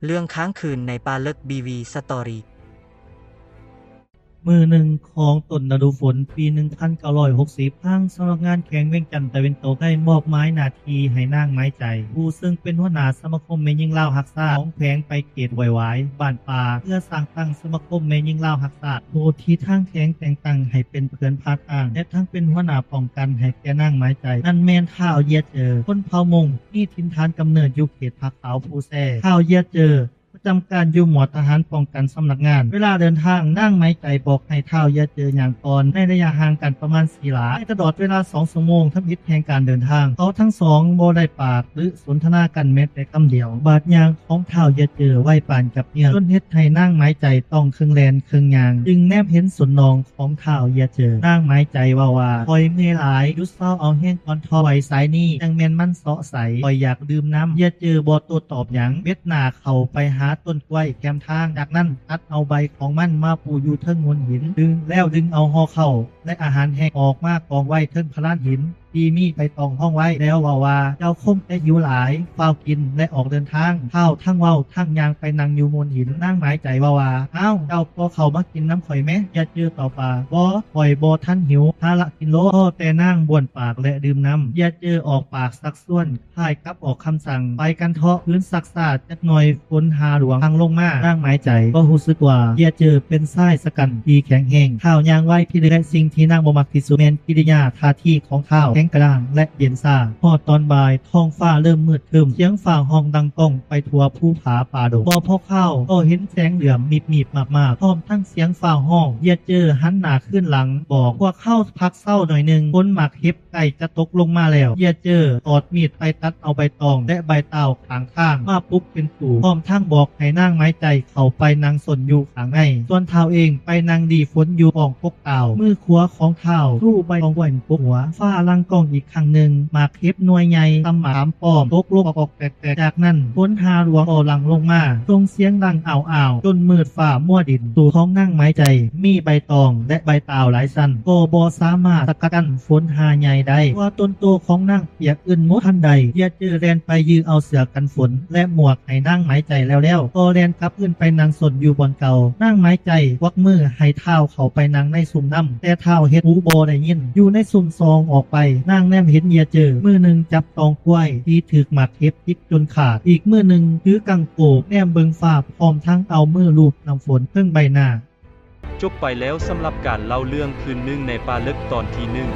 ເລື່ອງຄ້າງຄືນໃນປ່າເລິກ ບີ ວີ ສະຕໍຣີ. ມື້ໜຶ່ງຂອງຕົ້ນລະດູຝົນ ປີໜຶ່ງພັນເກົ້າຮ້ອຍຫົກສິບ ທາງສຳນັກງານແຂວງວຽງຈັນຕາເວັນຕົກ ໄດ້ມອບໝາຍໜ້າທີ່ໃຫ້ນາງໝາຍໃຈ ຜູ້ເຊິ່ງເປັນຫົວໜ້າສະມາຄົມແມ່ຍິງລາວຮັກຊາດຂອງແຂວງ ໄປເຂດຫ້ວຍຫວາຍ ບ້ານປ່າ ເພື່ອສ້າງຕັ້ງສະມາຄົມແມ່ຍິງລາວຮັກຊາດ ໂດຍທີ່ທາງແຂວງແຕ່ງຕັ້ງໃຫ້ເປັນເພື່ອນພາຕັ້ງ ແລະ ທັງເປັນຫົວໜ້າປ້ອງກັນໃຫ້ແກ່ນາງໝາຍໃຈ ນັ້ນແມ່ນທ້າວເຢຍເຈີ ຄົນເຜົ່າມົ້ງ ມີຖິ່ນຖານກຳເນີດຢູ່ເຂດຜາຂາວພູແຊ. ທ້າວເຢຍເຈີ ປະຈຳການຢູ່ໝວດທະຫານປ້ອງກັນສຳນັກງານ. ເວລາເດີນທາງ, ນາງໝາຍໃຈບອກໃຫ້ທ້າວເຢຍເຈີຍ່າງກ່ອນ ໃນໄລຍະຫ່າງກັນປະມານສີ່ຫຼາ. ໃນຕະຫຼອດເວລາສອງຊົ່ວໂມງທຳອິດແຫ່ງການເດີນທາງ, ເຂົາທັງສອງບໍ່ໄດ້ປາກ ຫຼື ສົນທະນາກັນແມ້ແຕ່ຄຳດຽວ. ບາດຍ່າງຂອງທ້າວເຢຍເຈີໄວປານກັບເຫື່ອງ ຈົນເຮັດໃຫ້ນາງໝາຍໃຈຕ້ອງເຄິ່ງແລ່ນເຄິ່ງຍ່າງ, ຈຶ່ງແນມເຫັນສົ້ນໜອງ ຂອງທ້າວເຢຍເຈີ. ນາງໝາຍໃຈເວົ້າວ່າ ຂ້ອຍເມື່ອຍຫຼາຍ, ຢຸດເຊົາເອົາແຮງກ່ອນເຖາະ, ໄຫວສາຍນີ້ຈັ່ງແມ່ນມັນເຊາະໃສ, ຂ້ອຍຢາກດື່ມນ້ຳ. ເຢຍເຈີບໍ່ໂຕ້ຕອບຫຍັງ, ເບັດໜ້າເຂົ້າໄປຫາຕົ້ນກ້ວຍແຄມທາງ, ຈາກນັ້ນຕັດເອົາໃບຂອງມັນມາປູຢູ່ເທິງໂງ່ນຫີນ, ດຶງ ແລ້ວດຶງເອົາຫໍ່ເຂົ້າ ແລະ ອາຫານແຫ້ງອອກມາກອງໄວ້ເທິງພະລານຫີນ ທີ່ມີໃບຕອງຮອງໄວ້ ແລ້ວເວົ້າວ່າ ເຈົ້າຄົງແຕ່ຫິວຫຼາຍ, ຟ້າວກິນ ແລະ ອອກເດີນທາງ. ທ້າວທັງເວົ້າທັງຍ່າງໄປນັ່ງຢູ່ໂງ່ນຫີນ. ນາງໝາຍໃຈເວົ້າວ່າ ອ້າວ, ເຈົ້າກໍເຂົ້າມາກິນນຳຂ້ອຍແມ້. ເຢຍເຈີຕອບວ່າ ບໍ່, ຂ້ອຍບໍ່ທັນຫິວ, ຫາລະກິນໂລດ. ພໍແຕ່ນາງບ້ວນປາກ ແລະ ດື່ມນ້ຳ, ເຢຍເຈີອອກປາກຊັກຊວນ ຄ້າຍກັບອອກຄຳສັ່ງ ໄປກັນເຖາະ, ຄືນຊັກຊ້າຈັກໜ່ອຍ ຝົນຫາຫຼວງພັງລົງມາ. ນາງໝາຍໃຈກໍຮູ້ສຶກວ່າ ເຢຍເຈີເປັນຊາຍຊະກັນທີ່ແຂງແຮງ. ທ້າວຍ່າງໄວພິລຶກ ແລະ ສິ່ງທີ່ນາງບໍ່ມັກທີ່ສຸດແມ່ນກິລິຍາທ່າທີຂອງທ້າວ ແຂງກະດ້າງ ແລະ ເຢັນຊາ. ຮອດຕອນບ່າຍ ທ້ອງຟ້າເລີ່ມມືດຄຶ້ມ, ສຽງຟ້າຮ້ອງດັງກ້ອງໄປທົ່ວພູຜາປ່າດົງ. ບໍ່ພໍຄາວກໍເຫັນແສງເຫຼື້ອມມິບໆມາບໆ ພ້ອມທັງສຽງຟ້າຮ້ອງ. ເຢຍເຈີຫັນໜ້າຄືນຫຼັງ ບອກ ພວກເຮົາພັກເຊົາໜ້ອຍໜຶ່ງ, ຝົນໝາກເຫັບ ໃກ້ຈະຕົກລົງມາແລ້ວ. ເຢຍເຈີຖອດມີດໄປຕັດເອົາໃບຕອງ ແລະ ໃບຕາວຂ້າງທາງມາປຸກເປັນຕູບ ພ້ອມທັງບອກໃຫ້ນາງໝາຍໃຈເຂົ້າໄປນັ່ງສົນຢູ່ຂ້າງໃນ, ສ່ວນທ້າວເອງໄປນັ່ງຫຼີ່ຝົນຢູ່ປ້ອງກົກຕາວ. ມືຂວາຂອງທ້າວຊູ້ໃບຕອງໄວ້ປົກຫົວ. ຟ້າຫຼັງກ້ອງອີກຄັ້ງໜຶ່ງ, ໝາກເຫັບໜ່ວຍໃຫຍ່ສ່ຳໝາກຂາມປ້ອມຕົກລົງອອກໆແຕກໆ. ຈາກນັ້ນ ຝົນຫາຫຼວງກໍຫຼັ່ງລົງມາ ສົ່ງສຽງດັງອ້າວໆ ຈົນມືດຟ້າມົວດິນ. ຕູບຂອງນາງໝາຍໃຈມີໃບຕອງ ແລະ ໃບຕາວຫຼາຍຊັ້ນ ກໍບໍ່ສາມາດສະກັດກັ້ນຝົນຫາໃຫຍ່ໄດ້. ຕົວຕົນໂຕຂອງນາງປຽກອື່ນໝົດ. ທັນໃດ ເຢຍເຈີແລ່ນໄປຢື້ເອົາເສື້ອກັນຝົນ ແລະ ໝວກໃຫ້ນາງໝາຍໃຈແລ້ວໆ ກໍແລ່ນກັບຄືນໄປນັ່ງສົນຢູ່ບ່ອນເກົ່າ. ນາງໝາຍໃຈກວັກມືໃຫ້ທ້າວເຂົ້າໄປນັ່ງໃນຊຸມນຳ, ແຕ່ທ້າວເຮັດຫູບໍ່ໄດ້ຍິນ. ຢູ່ໃນຊຸມສ່ອງອອກໄປ, ນາງແນມເຫັນເຢຍເຈີ ມືໜຶ່ງຈັບຕອງກ້ວຍທີ່ຖືກໝາກເຫັບ ຈິກຈົນຂາດ, ອີກມືໜຶ່ງຖືກັງໂກກແນມເບິ່ງຟ້າ ພ້ອມທັງເອົາມືລູບນ້ຳຝົນເທິງໃບໜ້າ. ຈົບໄປແລ້ວສຳລັບການເລົ່າເລື່ອງຄືນໜຶ່ງໃນປ່າເລິກຕອນທີໜຶ່ງ.